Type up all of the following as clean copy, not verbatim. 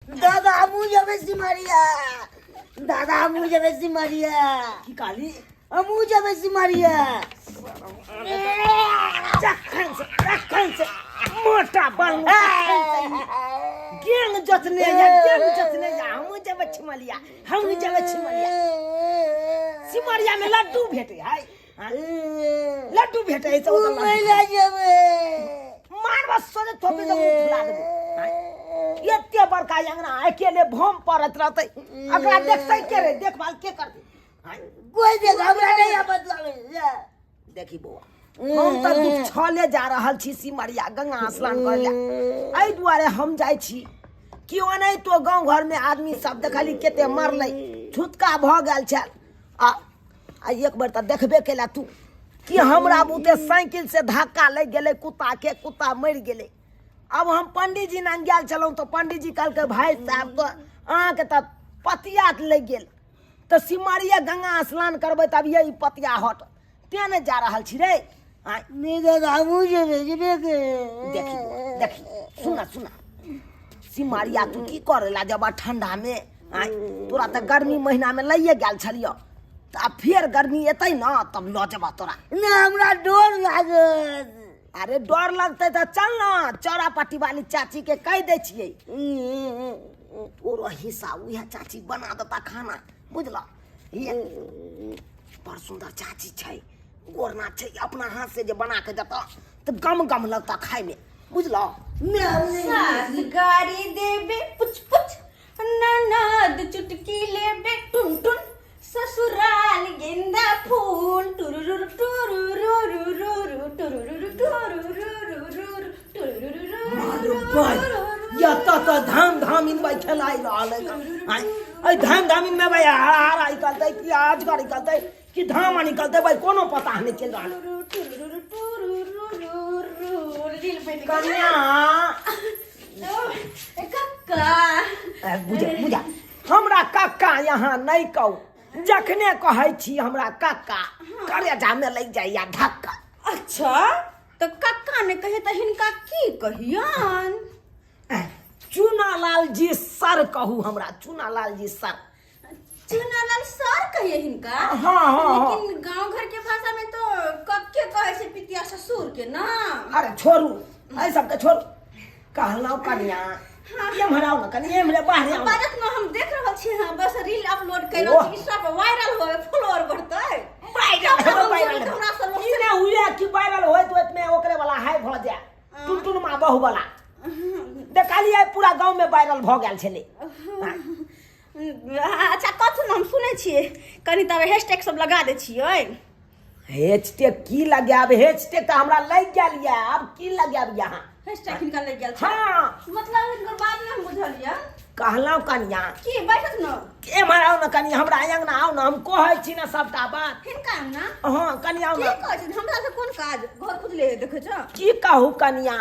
दादा हमहूँ जेबै सिमरिया। दादा हमहूँ जेबै सिमरिया। की कहली? हमहूँ जेबै सिमरिया। जखन से जखन से मोटा बनलहुँ तखन से ई गेंग जोतने या गेंग जोतने या हमहूँ जेबै छिमलिया, हमहूँ जेबै छिमलिया। सिमरिया में लड्डू भेटे है, हाँ? लड्डू भेटे है, तो ओतऽ लड्डू घुमै जेबै। मारबा सोझे थोपी दऽ मुँह फुला देबो। आँय? एते बड़का अंगना अकेले भम पड़त रहतै, एकरा देखतै के रे, देखभाल के करतै? आँय? कोइ देख हमरा नहि आबत लागै। देखी बौआ, हम तऽ दुख छले जा रहल छी सिमरिया गंगा स्नान करै लए। एहि दुआरे हम जाइ छी कि ओनाहितो गाँव घरमे आदमी सब देखली कते मरलै, छुतका भऽ गेल छल। आ आ एक बेर तऽ देखबे केला तू कि हमरा बुते साइकिल से धक्का लागि गेलै कुत्ता के, कुत्ता मरि गेलै। अब हम पंडीजी लग गेल छलहुँ तऽ पंडीजी कहलकै भाय साहब तऽ अहाँके तऽ पतिया लागि गेल, तऽ सिमरिया गंगा स्नान करबै तब ये पतिया हट, तें नहि जा रहल छी रे। आँय? नहि दादा, हमहूँ जेबै, जेबे के। देखी बौआ, देखी, सुना सुना, सिमरिया तू की करे ला जब ठंडा में? आँय, तोरा तऽ गर्मी महीना में लइए गेल छलियो, तऽ आब फेर गर्मी एतै न तब लऽ जेबऽ तोरा। नहि, हमरा डर लागत। अरे डर लगतै तऽ चल न, चौरापट्टी वाली चाची के कहि दै छियै, तोरो हिस्सा उएह चाची बना देता खाना, बुझलऽ? ये बड़ सुन्दर चाची छै, गोरना छै, अपना हाथ से जे बना के देता तऽ गम गम लगता खाय में, बुझलऽ? सास गाड़ी देबे पुछ पुछ, ननद चुटकी लेबे टुन टुन, ससुराल गेंदा फूल, टुरुरुरु टुरुरुरुरुरु टुरुरुरु टुरुरुरुरुरु टुरुरुरु। एतऽ तऽ धाम धाम इनबै खेलाइ रहल है। आँय, एहि धाम धाम इनमे भाई हरा हरा निकलतै कि अजगर निकलतै कि धामा निकलतै भाई, कोनो पता नहि चलि रहल है। कन्या कक्का। बुझा बुझा, हमरा कक्का यहाँ नहि कहू, जखने कहै छी हमरा कक्का करेजामे लागि जाइया धक्का। अच्छा, तऽ कक्का नहि कहिए तऽ हिनका की कहियन? चूनालाल जी सर कहू हमरा, चूनालाल जी सर। चूनालाल सर कहिए हिनका? हाँ, हाँ, हाँ। लेकिन गांव घर के भाषा में तो कक्के कहे छै पितिया ससुर के ना। अरे छोड़ू एहि सबके छोड़ू, कहलहुँ कनिया एम्हर आउ ने, कनि एम्हरे बाहरे आउ। बाजत न, हम देख रहल छी। हाँ, बस रील अपलोड कर रहल छी, सब वायरल होवे, फॉलोअर बढ़तै। वायरल सब हेबै, वायरल हम हमरा हेबै। सब ई नहि हुए कि वायरल होइत होइत में ओकरे वाला हाई भऽ जाय, टुनटुन माँ बहु वाला देखलियै पूरा गाँव में वायरल भऽ गेल छलै। अच्छा कथु न, हम सुनै छियै कनि, तब हैशटैग सब लगा दै छियै। हैशटैग की लगायब? हैशटैग तऽ हमरा लागि गेल यऽ, आब की लगायब यहाँ? हैशटैग हिनका लागि गेल छै? हाँ। मतलब हिनकर बात नहि हम बुझलियै। कहलहुँ कनिया। की बैठत न? एम्हर आउ ने कनि, हमरा अङ्गना आउ ने, हम कहै छी ने सबटा बात। हिनका अङ्गना? हाँ, कनि आउ की ने। कहै छी, हमरा से कोन काज, घर खुजले है देखै छ। की कहू कनिया,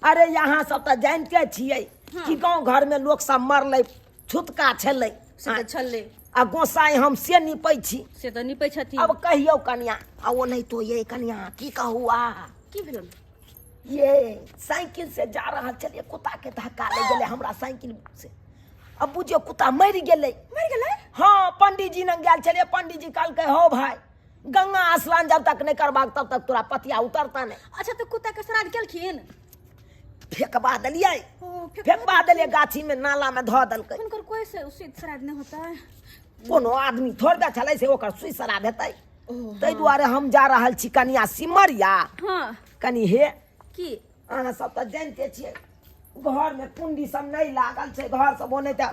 अरे यहाँ सब तऽ जानिते छियै कि गाँव घरमे लोक सब मरलै, छुतका छलै। से तऽ छलै। आ गोसाई हम से निपै छी। से तऽ निपै छथिन। अब कहियौ कनिया, आ ओ नहि तो ये कनिया की कहू, आ की भेल? ये साइकिल से जा रहल छलियै, कुत्ता के धक्का लागि गेलै हमरा साइकिल से, अब बुझियौ कुत्ता मरि गेलै। मरि गेलै? हाँ, पंडीजी लग गेल छलियै, पंडीजी कहलकै हौ भाई, गंगा स्नान जब तक नहि करबाक तब तक तोरा पतिया उतरता नहि। अच्छा, तऽ कुत्ता के श्राद्ध केलखिन? फेकबा देलियै। ओ, फेकबा देलियै गाछी में, नाला में धऽ देलकै। हुनकर कोई से उसी श्राद्ध नहि होता है? कोनो आदमी थोड़े दै छलै से ओकर सुइ श्राद्ध हेतै। ओ, ताहि दुआरे हम जा रहल छी कनिया सिमरिया। हाँ। कनि हे की? अहाँ सब तऽ जानिते छियै घरमे कुंडी सब नहि लागल छै, घर सब ओनाहिते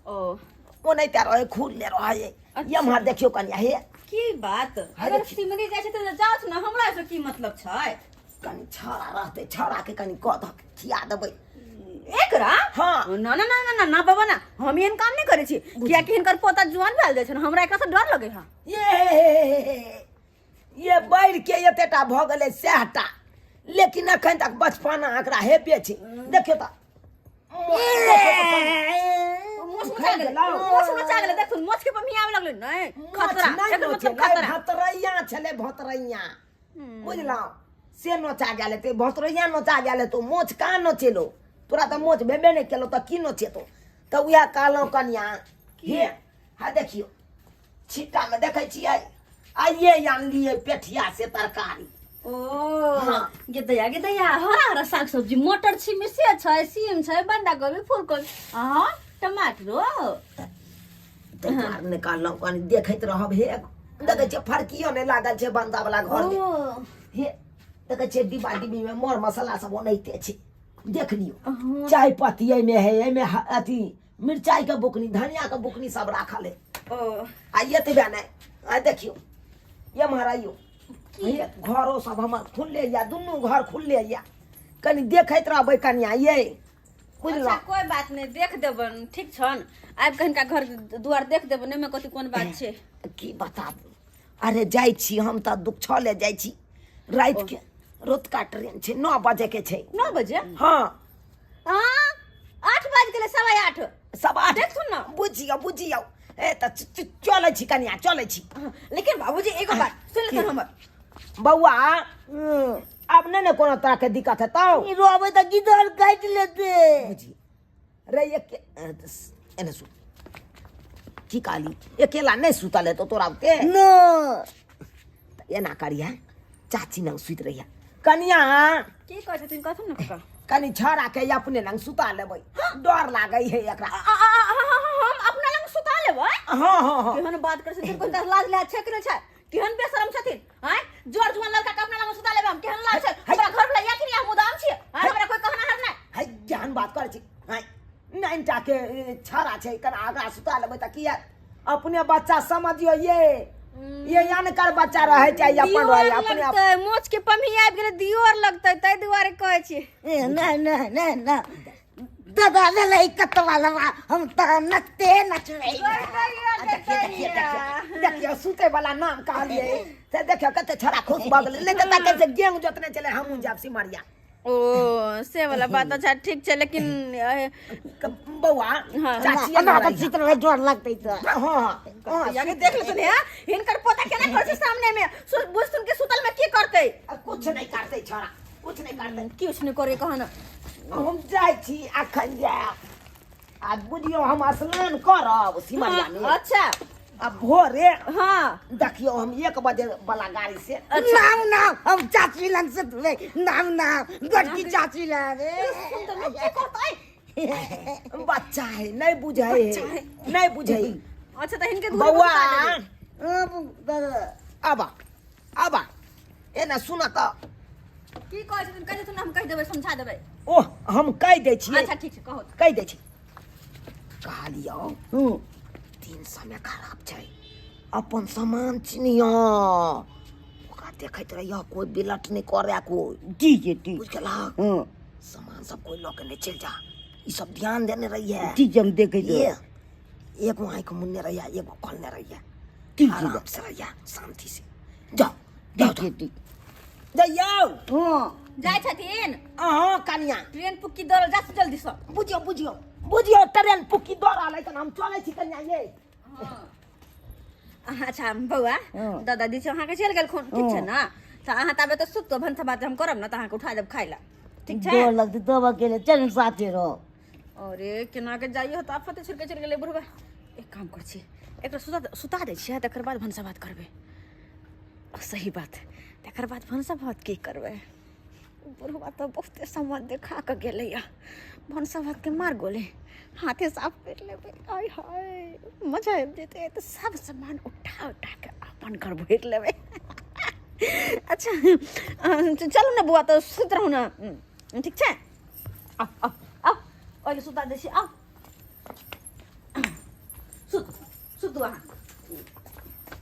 ओ ओनाहिते रहै, खुलले रहै। अच्छा। एम्हर देखियौ कनिया हे। की बात? हे अगर देखियौ। सिमरी जाइ छै तऽ जाउ ने, हमरा से की मतलब छै? कनि छौड़ा रहतै, छौड़ाके कनि कऽ धऽ के खिया देबै एकरा। हाँ। ना ना ना ना ना ना बाबा ना, हम एहन काम नहि करै छी, कियाकि हिनकर पोता जुआन भेल जाइ छै, हमरा एकरा से डर लगै है। ये ये बढ़ि के एतेटा भऽ गेलै सएहटा, लेकिन एखन तक बचपना एकरा हेबे छै। देखियौ तऽ मोछ नोचा गेलै, मोछ नोचा गेलै, देखू मोछ के पमियावे लगलै। नहि, खतरा, एकर मतलब खतरा। भतरैया छलै, भतरैया बुझलहुँ, से नोचा गेल हेतै, भतरैया नोचा गेल हेतौ, मोछ कहाँ नोचेलो? तोरा तऽ मोच भेबे नहि केलौ तऽ की नोचेतौ। तऽ उएह कहलहुँ कनिया, हे हा देखियौ छिट्टामे देखै छियै, आइए आनलियै पेठिया से तरकारी। ओ हाँ। गे दैया, गे दैया, हरा हरा साग सब्जी, मटर छिमी से छै, सीम छै, बन्धा गोभी, फूलकोबी, हँ, टमाटरो। ताहि दुआरे नहि कहलहुँ, कनि देखैत रहब। हे देखै छियै, फरकियो नहि लागल छै बन्दा वाला घरमे। ओ हे देखै छियै, डिब्बा डिब्बीमे मर मसाला सब ओनाहिते छै, देख लियौ। हँ। चाय पत्ती एहिमे है, एहिमे अथी मिरचाइके बुकनी, धनियाके बुकनी सब राखल है। ओ आ एतबे नहि, आ देखियौ एम्हर आइयौ, हे घरो सब हमर खुलले यऽ, दुनू घर खुलले यऽ, कनि देखैत रहबै कनिया ये, बुझलहुँ? अच्छा, कोइ बात नहि, देख देबन, ठीक छन, आबि कऽ हिनका घर दुआर देख देबन, एहिमे कथी कोन बात छै। की बताबू, अरे जाइ छी हम तऽ दुखछले जाइ छी, राति के रतुका ट्रेन छै, 9 बजे के छै। 9 बजे? हाँ। हाँ, 8 बाजि गेलै, 8:15। 8:15। देखथुन ने। बुझियौ बुझियौ, ए तऽ चलै छी कनिया, चलै छी। हाँ, लेकिन बाबूजी एगो बात सुनि लेथुन हमर। बौआ, आब नहि ने कोनो तरह के दिक्कत हेतौ? ई रोबै तऽ गिदड़ काटि लेतै। बुझी रे, एके एने सुन, की कहली, अकेला नहि सुतल हेतौ तोरा ओते? न। एना करिहे, चाची लग सुति रहिहे कनिया। की कहै छथिन, कहथुन ने कका। कनि छौड़ा के अपने लग सुता लेबै, डर लागै है एकरा। आ, आ, आ, आ, हम अपना लग सुता लेबै? हाँ हाँ हाँ। केहन बात करै छथिन, कोन लाज लाज छै कि नहि छै? केहन बेशरम छथिन आँय, जोर जुआन लड़का के अपना लग सुता लेबै हम? केहन लाज छै? हमरा घर वाला या कि नहीं, हम उदाम छियै आँय, हमरा कोई कहनाहर नहि। है जेहन बात करै छी आँय, नाइन टा के छौड़ा छै, कना आगाँ सुता लेबै तऽ किया, अपने बच्चा समझियो, ये अनकर बच्चा रहै चाहे अपन दियोर रहै, अपने लगतै, मोच के पम्ही आबि गेलै, दियोर लगतै, ताहि दुआरे कहै छी। ए, नहि नहि नहि नहि, दादा भेलै कतवा लवा, हम तऽ नचते नचबै। देखिए देखिए देखिए देखिए, सुते वाला नाम कहलिए से देखियो कते छौड़ा खुश भऽ गेलै, नहि तऽ तकै से गेंग जोतने छलै, हमहूँ जायब सिमरिया। ओ से वाला बात, अच्छा ठीक छै, लेकिन बौआ। हाँ। चाची एना तऽ चित्र में जोर लगतै तऽ। हाँ हाँ। यानी देख लेथुन हे, हिनकर पोता केना करै छै सामने में, सुन बुझ सुन के सुतल में की करतै? कुछ नहि करतै छौड़ा, कुछ नहि करतै। किछु नहि करे कहन। हम जाइ छी, अखन जायब आ बुझियौ हम स्नान करब सिमरिया में। अच्छा। आ भोरे हाँ। देखियौ हम 1 बजे वाला गाड़ी से। नाम नाम, हम चाची लग से तुले नाम नाम, गोटकी चाची लग। सुन तऽ लोक की करतै? बच्चा है, नहीं बुझे है, नहीं बुझे। अच्छा, तऽ हिनके दूर बौआ। सुता देबै। दादा। आबा आबा, एना सुन तऽ। की कहै छथिन, कहै छथिन, हम कहि देबै, समझा देबै। ओह, हम कहि दै छियै। अच्छा ठीक छै, कहू। कहि दै छी, कहलियौ दिन समय खराब छै, अपन सामान चिन्हियो, ओकरा देखैत रहियो, कोइ बिलट नहि करे कोइ। जी जी जी। बुझ गेलहक? हँ। सामान सब कोइ लऽ के नहि चलि जा, ई सब ध्यान देने रहिए। जी जी, हम देखै छी। ये एगो आँखि मुन्ने रहिए, एगो खोलने रहिए। ठीक छै। आराम से रहिए, शांति से जाओ जाओ। ठीक ठीक। जाइयौ। हँ। जाइ छथिन। अहाँ कनिया। ट्रेन पुक्की दौड़ल जा जल्दी से। बुझियौ बुझियौ बुझियौ, ट्रेन पुक्की दौड़ रहल है, हम चलै छी कनिया ये। अच्छा बौआ। हँ। दादा दी अहाँके चलि गेलखुन, ठीक छै ने? तऽ अहाँ ताबे तऽ सुततो, भनसा भात हम करब ने तऽ अहाँके उठा देब खाय लए, ठीक छै? डर लगतै तब अकेले, चल साथे रहो। अरे केना के जाइयो तऽ आफते छोड़ि के चलि गेलै बुढ़बा। एक काम करै छी, एकरा सुता सुता दै छियै, तकर बाद भनसा भात करबै। सही बात, तकर बाद भनसा भात की करबै? बुढ़बा तऽ बहुते सामान देखा कऽ गेलैया, भनसा भातके मार गोली हाथे साफ करि लेबै। आय हाय, मजा आबि जेतै, तऽ सब सामान उठा उठा कऽ अपन घर भरि लेबै। अच्छा चलू ने बौआ, तऽ सुति रहू ने, ठीक छै? आउ आउ आउ, ओहि सुता दै छी, आउ सुत सुतू, अहाँ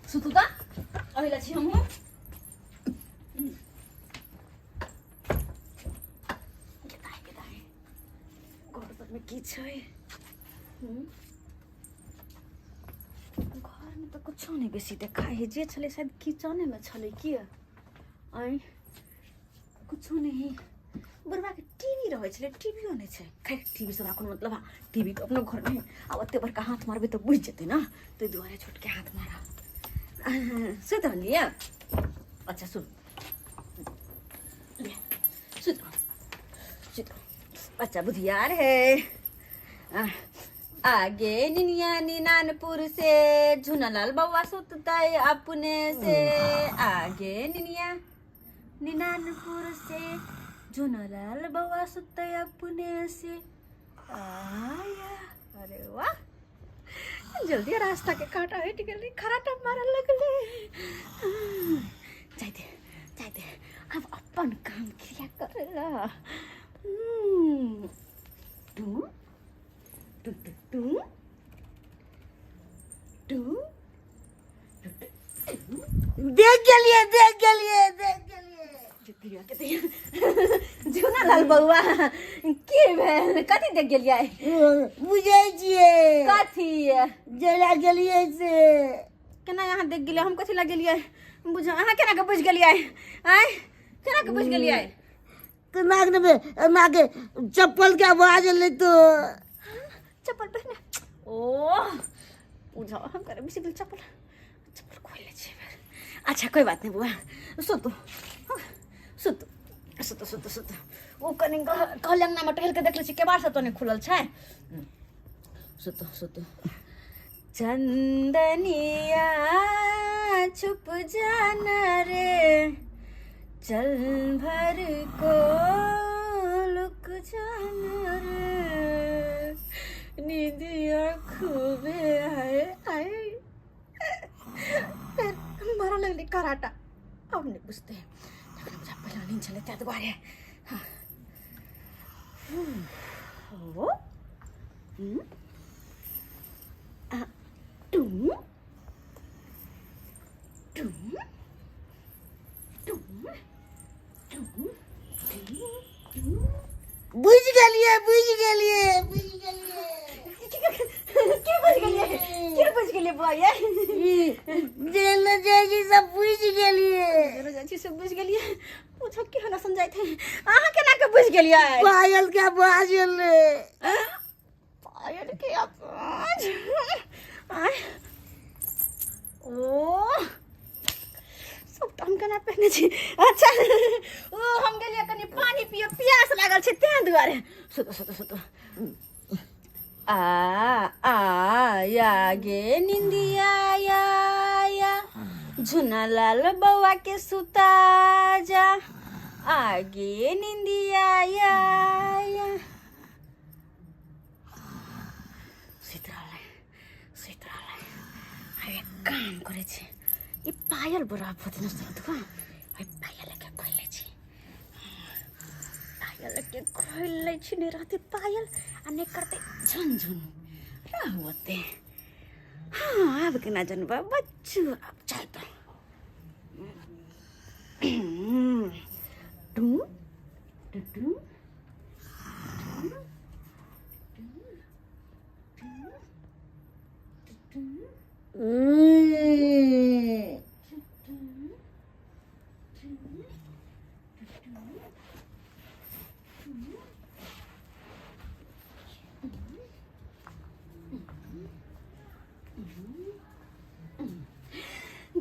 सुतू तऽ, ओहि लए छी हमहूँ। गेदाइ गेदाइ, घर सबमे की छै? घरमे तऽ कुछो नहि बेसी देखाइ है, जे छलै शायद किचनेमे छलै। की आँय, कुछो नहि। बुढ़बाके टीवी रहै छलै, टीवियो नहि छै। खैर, टीवी से हमरा कोनो मतलब, टीवी तऽ अपनो घरमे आब ओते बड़का हाथ मारबै तऽ बुझि जेतै ने, ताहि दुआरे छोटके हाथ मारब। सुति रहलियै? अच्छा सुन, सुति रहू सुति रहू। बच्चा बुधियार है। आगे निनिया निनानपुर से झुनालाल बउआ सुततै अपने से। आगे निनिया निनानपुर से झुनालाल बउआ सुततै अपने से। आया, अरे वाह, जल्दी रास्ता के कांटा हटि गेलै, खराटा मारऽ लगलै। जाइते जाइते आब अपन काम क्रिया करै ला। To to to to to to. देख गेलियै, देख गेलियै, देख गेलियै। झुना लाल बौआ, की भेल? कथी देख गेलियै? बुझै छियै। कथी? जेला गेलियै से। केना अहाँ देख गेलियै? हम कथी लग गेलियै? बुझ, अहाँ केना के बुझि गेलियै? आँय, केना के बुझि गेलियै? केना के नेबै, एना के चप्पल के आवाज एलै तो। चप्पल पहिने ओ बुझाओ, हम करे बिसरि गेल चप्पल। चप्पल खोलि लै छियै। अच्छा, कोई बात नहीं बुआ, सुतू सुतू सुतू सुतू सुतू। ओ कनि कहल अंगनामे टहलि कऽ देख लै छी, केबाड़ सब तऽ नहि खुलल छै। सुतू सुतू। चंदनिया छुप जाना रे, चल भर को लुक जाना रे, नींदिया खूबे आए आए। फेर मारऽ लगलै कराटा। आब नहि बुझतै, तखन बुझा पहिला नींद छलै ताहि दुआरे। हाँ, ओ आ टू टू टू टू to. बुझि गेलियै, बुझि गेलियै, बुझि गेलियै। के बुझि गेलियै? के बुझि गेलियै बुआ ये? जेल जाइ छी सब बुझि गेलियै। जेल जाइ छी सब बुझि गेलियै? पूछो केहन असन जाइत है। अहाँ केना के बुझि गेलियै? पायल के आवाज एलै। पायल के आवाज आय? ओ सब तऽ हम केना पहिने छी। अच्छा, ओ हम गेलियै कनि पानि पिय, प्यास लागल छै तें दुआरे। सुतो सुतो सुतो। आ आ या गे निंदिया या या, झुना लाल बौआ के सुता जा। आगे निंदिया या या। सुति रहलै, सुति रहलै। आ एक काम करै छी, ई पायल बड़ा फुटने सुतबा, एहि पायल के खोलि लै छी, पायल के खोलि लै छी। नहि रहतै पायल आ नहि करतै झुनझुन, रहू ओते। हाँ, आब केना जनबै बच्चू? आब चल तऽ टू टू टू।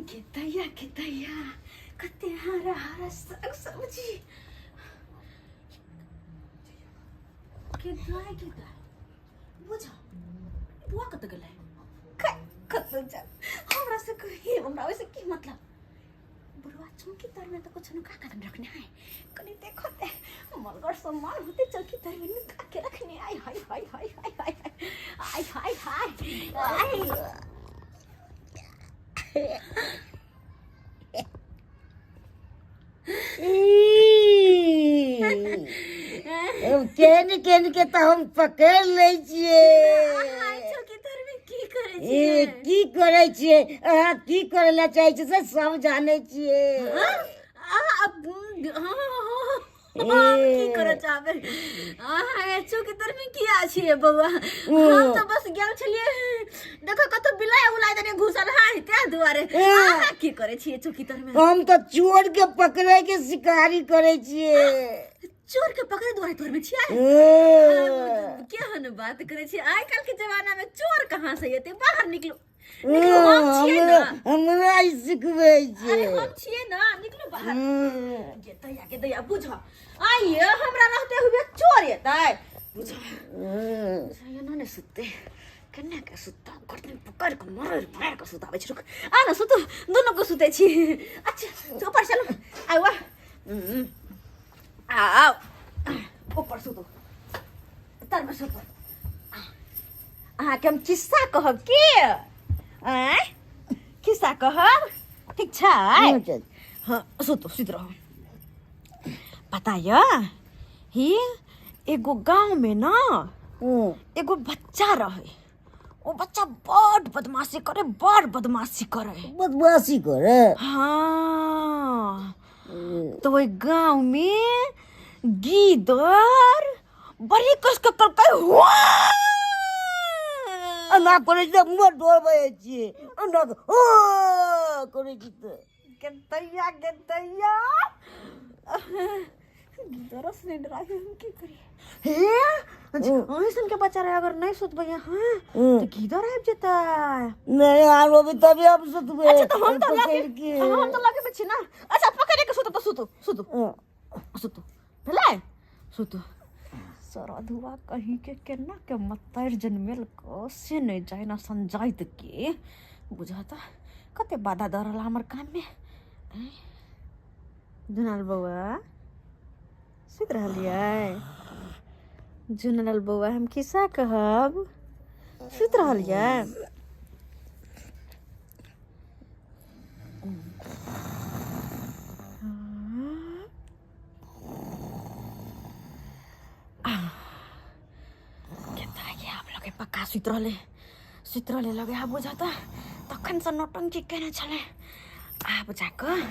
गेतैया गेतैया, कते हरा हरा साग सब्जी के दाय, के दाय। बुझ बुआ कतऽ गेलै? कतऽ जा, हमरा से कही, हमरा ओइसे की मतलब? बुढ़वा चौकी तर में तो कुछ नुका कदम रखने है, कनी देखो ते मलगर सामान होते चौकी तर में नुका के रखने। आय हाय हाय हाय हाय हाय हाय हाय हाय हाय। केहन केहन के तऽ हम पकड़ि लै छियै। चौकी तर में की करै ए छियै? की करै छियै? अहाँ की करै लए चाहै छियै से सब जानै छियै। हम की करऽ चाहबै? अहाँ चौकी तर में किया छियै बौआ? हम तऽ बस गेल छलियै देखो, कतौ बिलाइ उलाइ तनी घुसल है तें दुआरे। अहाँ की करै छियै चौकी तर में? हम तऽ चोर के पकड़ै के शिकारी करै छियै। चोर के पकड़े दुआरे तोर में छियै? केहन बात करै छियै? आइ काल्हि के जमाना में चोर कहाँ से एतै? बाहर निकलू। निकलू, हम छियै ना। हमरा ई सिखबै छै। अरे हम छियै ना, निकलू बाहर। गे दैया, गे दैया, बुझ आइए हमरा रहते हुए चोर एतै। बुझ एना नहि सुततै, केना के सुतता? गर्दन पकड़ के मरोड़ मरोड़ के सुताबै छी। रुक, आ ना सुतू, दुनू के सुतै छी। अच्छा ऊपर चलू, आउ आउ, ऊपर सुतू, तरमे सुतू। अहाँके हम खिस्सा कहब की? आँय, खिस्सा कहब, ठीक छै? हाँ, सुतू, सुति रहू। पता यऽ ही, एगो गाँवमे ने एगो बच्चा रहे। ओ बच्चा बड़ बदमाशी करे, बड़ बदमाशी करे। बदमाशी करे? हाँ, तो ओहि गाँवमे गीदड़ बड़ी कस के कहलकै हुआ। एना करै छी तऽ मुँह डोलबै छियै, एना हो करै छी तऽ। गे दैया, गे दैया, गीदड़स नहि डराइ, हम की करियै? हे, अहीं के बच्चा रहे, अगर नहीं सुतबै अहाँ तऽ गीदड़ आबि जेतै। नहि आरो अभी तभी हम सुतबै। अच्छा, तऽ हम तऽ पकड़ि लगे के। हम तऽ लगे में छी ना। अच्छा, पकड़े के सुतू तऽ सुतू, सुतू, सुतू, भेलै, सुतू। सरधुआ कहीं के केना के मत्तर जनमेल को से नहीं जाए ना संजाइत के बुझाता कते बाधा दऽ रहल हमर कान में। जुनल बौआ, सुति रहलियै? जुनल बौआ, हम खिस्सा कहब, सुति रहलियै? केता के आब लगे पक्का सुति रहले, सुति रहले लगे आब बुझाता। तखन से नौटंकी केने छलै। आब जाकऽ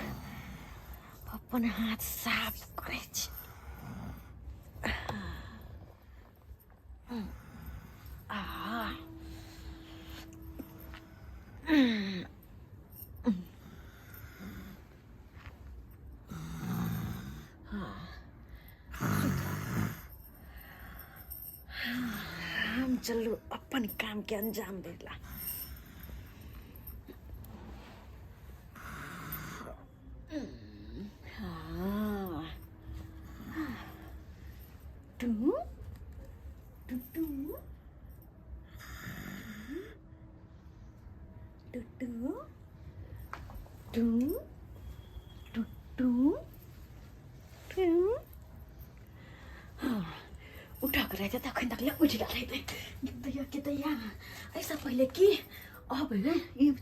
अपन हाथ साफ करै छी। आ हम चलू अपन काम के अंजाम देला। हाँ, to to to to to to to to to. हाँ, उठा कर रहते तखन तक ले उठि गेल हेतै। दैया के दैया, ऐसा पहिले की अब ई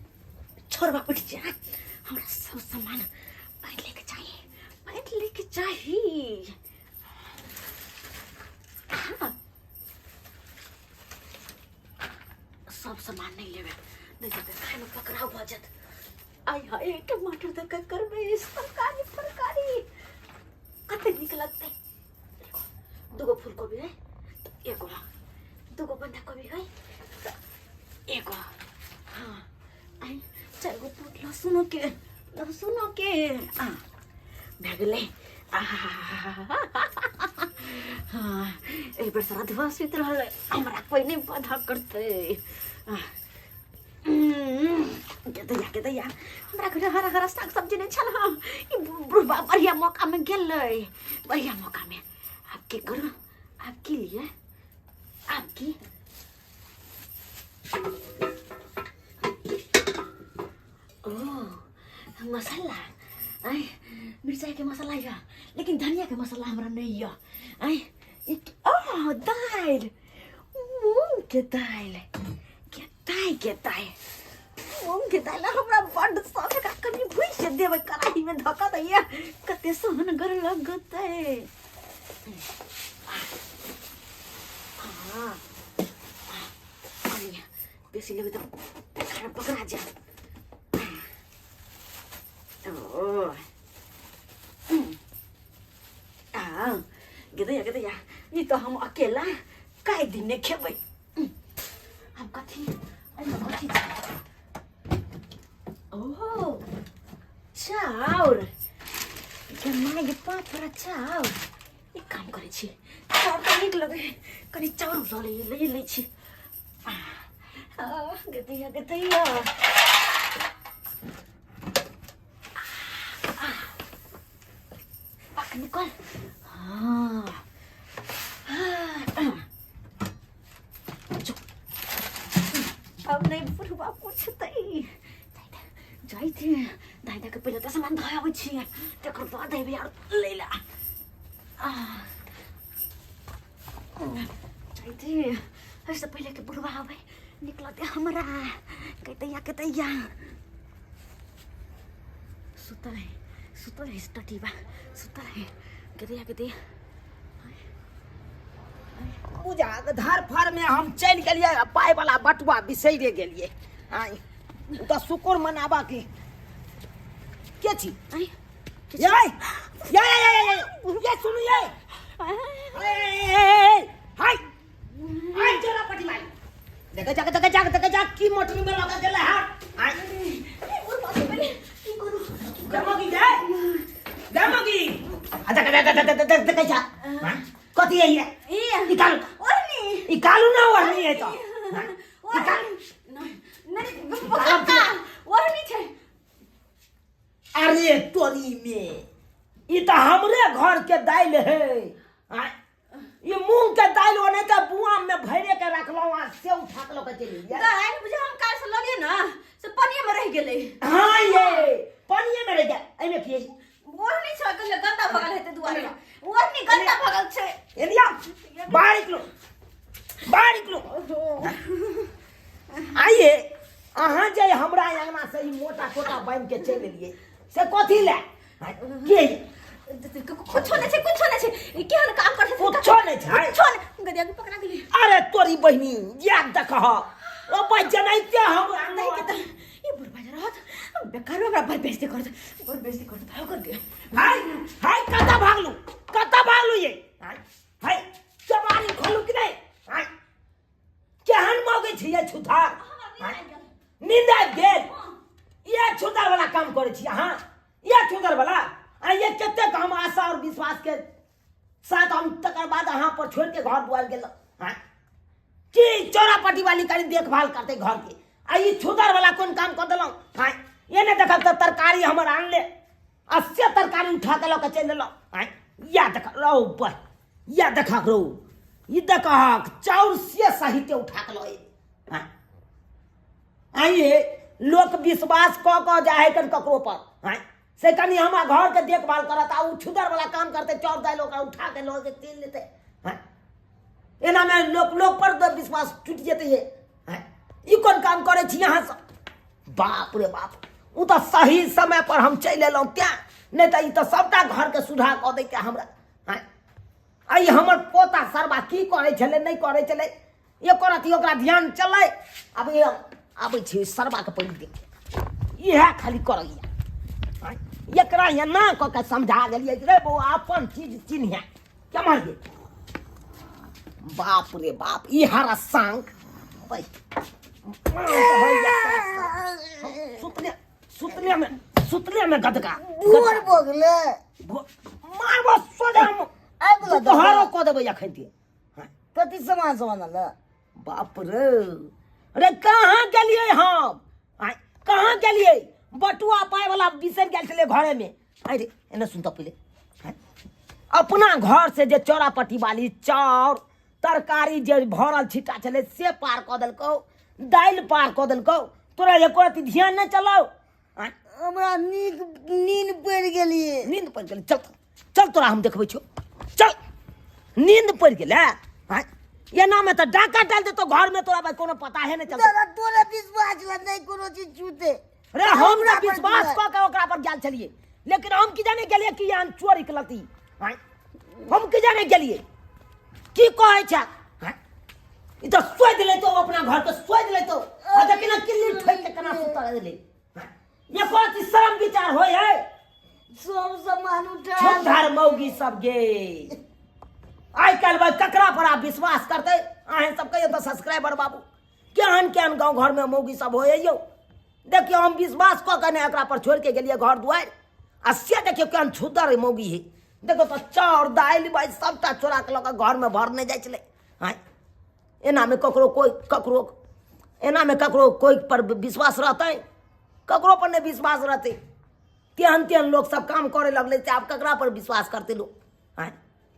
छोड़बा उठि जा। हमरा सब सामान पैंट लेके चाही, पैंट लेके चाही। हाँ, सब सामान नहीं लेबै, नहीं लेबै, खाय में पकड़ाव भऽ जायत। आय हाय, टमाटर दऽ कऽ करबै तरकारी। तरकारी कते नीक लगतै। देखो, दूगो फूलकोबी है तऽ एगो, दूगो बन्धा कोबी है तऽ एगो। हाँ, आइ चारि गो पोट लहसुनो के, लहसुनो के आ भए गेलै। हाँ, एहि बेर श्राद्धवा सुति रहलै, हमरा कोइ नहि बाधा करतै। के दैया, के दैया, हमरा घरे हरा हरा साग सब्जी नहि छल। हँ, ई बुढ़बा बढ़िया मौका में गेलै, बढ़िया मौका में। आब की करू? आब की लिए? आब की? ओ मसाला, आय मिरचाई के मसाला यऽ, लेकिन धनिया के मसाला हमरा नहीं यऽ। आय ओ दालि, मूंग के दालि, के दालि, के दालि, मूंग के दालि हमरा बड्ड शौक। एकरा कनि भुजि देबै, कड़ाही में धऽ कऽ दैया, कते सोहनगर लगतै। हाँ, कनि बेसी लेबै तऽ खाना पकड़ा जायत। ओ आ गे दैया, गे दैया, ई तऽ हम अकेला कए दिन नहि खेबै। हम कथी, एहिमे कथी छै? ओहो, चाउर। गे माय गे, 5 बोरा चाउर। एक काम करै छी, चाउर तऽ नीक लगै है, कनि चाउर लऽ लै, लै लै छी। आ, गेतैया गेतैया पक निकल। हाँ हाँ, जो। अब नहीं बुढ़वा पूछतै। जाइ छी दाइ के पहिले तऽ सामान धऽ आबै छियै, तकर बाद अयबै आर लै लए। जाइ छी एहिसँ पहिले के बुढ़वा आबै, निकलतै हमरा कहतैया कहतैया। सुतल है, सुतल है टटीबा, सुतल है। कहतैया कहतैया। बुझा धर फर में हम चलि गेलियै आ पाइ वाला बटुआ बिसैरे गेलियै। आइ तऽ शुक्र मनाबा की के छी। आइ ये ये ये ये ये सुनू ये हाय हाय जरा पटी मारी देख जाक देख जाक देख जाक की मोटरी में लगा गेलै। हां आइ की करू? गमगी जाय गमगी आ देख देख देख देख देख देख जा कथी है ये? ई निकालू। ओढ़नी। निकालू ना, ओढ़नी है तो निकाल। नहीं पक्का ओढ़नी छै। अरे तोरी में ई तऽ हमरे घर के दालि है। ई मूंग के दालि ओने तऽ बुआम में भरे के रखलहुँ आ से उठा के लऽ के चलि गेलियै। दालि बुझे हम काल्हि से लगे ना से पनिये में रहि गेलै। हाँ ये पानिये में रहि गेल। एहिमे की है? ओढ़नी छै, कहले गन्दा भऽ गेल हेतै दुआरे। ओढ़नी गन्दा भऽ गेल छै। एलिया बाहर निकलो, बाहर निकलो। आइए अहाँ जे हमरा अंगना से ई मोटा टोटा बान्हि के चलि एलियै से कथी लए? के कुछो नहि छै, कुछो नहि छै। ई केहन काम करै छै? कुछो नहि छै। कुछो नहि। गदिया के पकड़ा गेलै। अरे तोरी बहिनी याद देखह ओ भाई जनाइते हम नहीं के त ई बुढ़बा जे रहत बेकार में हमरा बड़ बेइज्जती करत, बड़ बेइज्जती करत। भाग कर गे। हाय हाय कतऽ भागलू, कतऽ भागलू ये? हाय हाय चबारी खोलू कि नहि? हाय केहन मौगी छी ये छुथार? नींद आबि गेल। ये छुथार वाला काम करै छी अहाँ, ये छुथार वाला। आ ये कतेक हम आशा और विश्वास के साथ हम तकर बाद अहाँ पर छोड़ के घर दुआर गेलहुँ। हाँ की चौरापट्टी वाली कनी देखभाल करते घर के, आ ई छुदर वाला कोन काम कऽ देलहुँ? हाँ ये नहि देखल तऽ तरकारी हमर आनले आ से तरकारी उठा के लऽ के चलि देलहुँ। हाँ या देख रौ बह या देखक रौ ई देखक चाउर से सहिते उठा के लऽ एली। हाँ आइए लोक विश्वास कऽ कऽ जाइ है कन ककरो पर। हाँ से कनि हमरा घर के देखभाल करत आ उ छुदर वाला काम करते, चाउर दालि ओकरा उठा के लऽ के चलि जेतै। हाँ एना में लोक लोक पर तऽ विश्वास टूटि जेतै ये। हाँ ई कोन काम करै छी अहाँ सब? बाप रे बाप, उ तऽ सही समय पर हम चलि एलहुँ तें, नहि तऽ ई तऽ सबटा घर के सुधा कऽ दैते हमरा। हाँ आ ई हमर पोता सरबा की करै छलै नहि करै छलै एको रति ओकरा ध्यान चलै। आब ये आबै छी सरबा के पहिले देख, इएह खाली करैया। एकरा एना कऽ के समझा देलियै रे बौआ अपन चीज चिन्ह केम्हर गेल। बाप रे बाप ई हरा सांग सुतले सुतले में सुतले में गदका भोर भऽ गेलै। मारबो सोझा हम। आबि गेलौ। तोहरो कऽ देबै अखन ते। कथी सामान सब आनल? बाप रे रे कहाँ गेलियै हम? आँय, कहाँ गेलियै? बटुआ पाइ वाला बिसरि गेल छलै घरे में। आँय रे एने सुन तऽ पहिले। आँय, अपना घर से जे चौरापट्टी वाली चाउर तरकारी जे भरल छिट्टा छलै से पार कऽ देलकौ, दालि पार कऽ देलकौ, तोरा एको रत्ती ध्यान नहि चलौ। आँय, हमरा नीक नींद पड़ि गेलियै। नींद पड़ि गेलै? चल चल तोरा हम देखबै छौ, चल। नींद पड़ि गेलै? आँय, एनामे तऽ डाका डालि देतौ घरमे, तोरा भाई कोनो पता है नहि चलतौ। दादा तोरा विश्वास ला नहि कोनो चीज छूते। रे हम हमरा तऽ पर विश्वास छूते। कऽ के ओकरा पर गेल छलियै, लेकिन हम की जाने गेलियै कि हम चोरी कलती। आँय, हम की जाने गेलियै की कहै छै। आँय, ई तऽ सोचि लेतौ अपना घर पर सोचि लेतौ आ देखी ने किल्ली ठोकि के केना सुतल गेलै। आँय, एको रत्ती शरम विचार होइ है? सब सामान उठा छुद्धार मौगी सब गे। आइ काल्हि भाई ककरा पर आप विश्वास करते? अहें सब कहियो तऽ सब्सक्राइबर बाबू केहन केहन गाँव घर में मौगी सब होय यौ। देखियौ हम विश्वास कऽ के नहि एकरा पर छोड़ि के गेलियै घर दुआरि आ से देखियौ केहन छुद्दर मौगी है। देखो तऽ चाउर दालि भाई सबटा चोरा के लऽ कऽ घर में भरने जाइ छलै। आँय एनामे ककरो कोइ ककरो एनामे ककरो कोइ पर विश्वास रहतै? ककरो पर नहि विश्वास रहतै। तेहन तेहन लोक सब काम करे लगलै से आब ककरा पर विश्वास करतै लोक? आँय,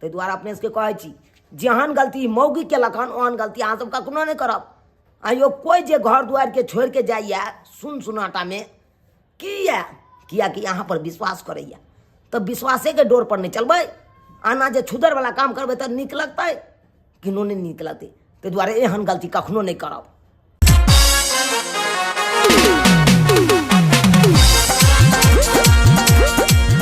ताहि दुआरे अपने सबके कहै छी, जेहन गलती मौगी केलक हन, ओहन गलती अहाँ सब कखनो नहि करब। आइयो कोइ जे घर दुआरिके छोड़िके जाइए सुन सुनाटामे, किया? कियाकि अहाँ पर विश्वास करैया, तऽ विश्वासेके डोर पर नहि चलबै। आना जे छुदरवला काम करबै तऽ नीक लगतै? किनो नहि नीक लगतै। ताहि दुआरे एहन गलती कखनो नहि करब।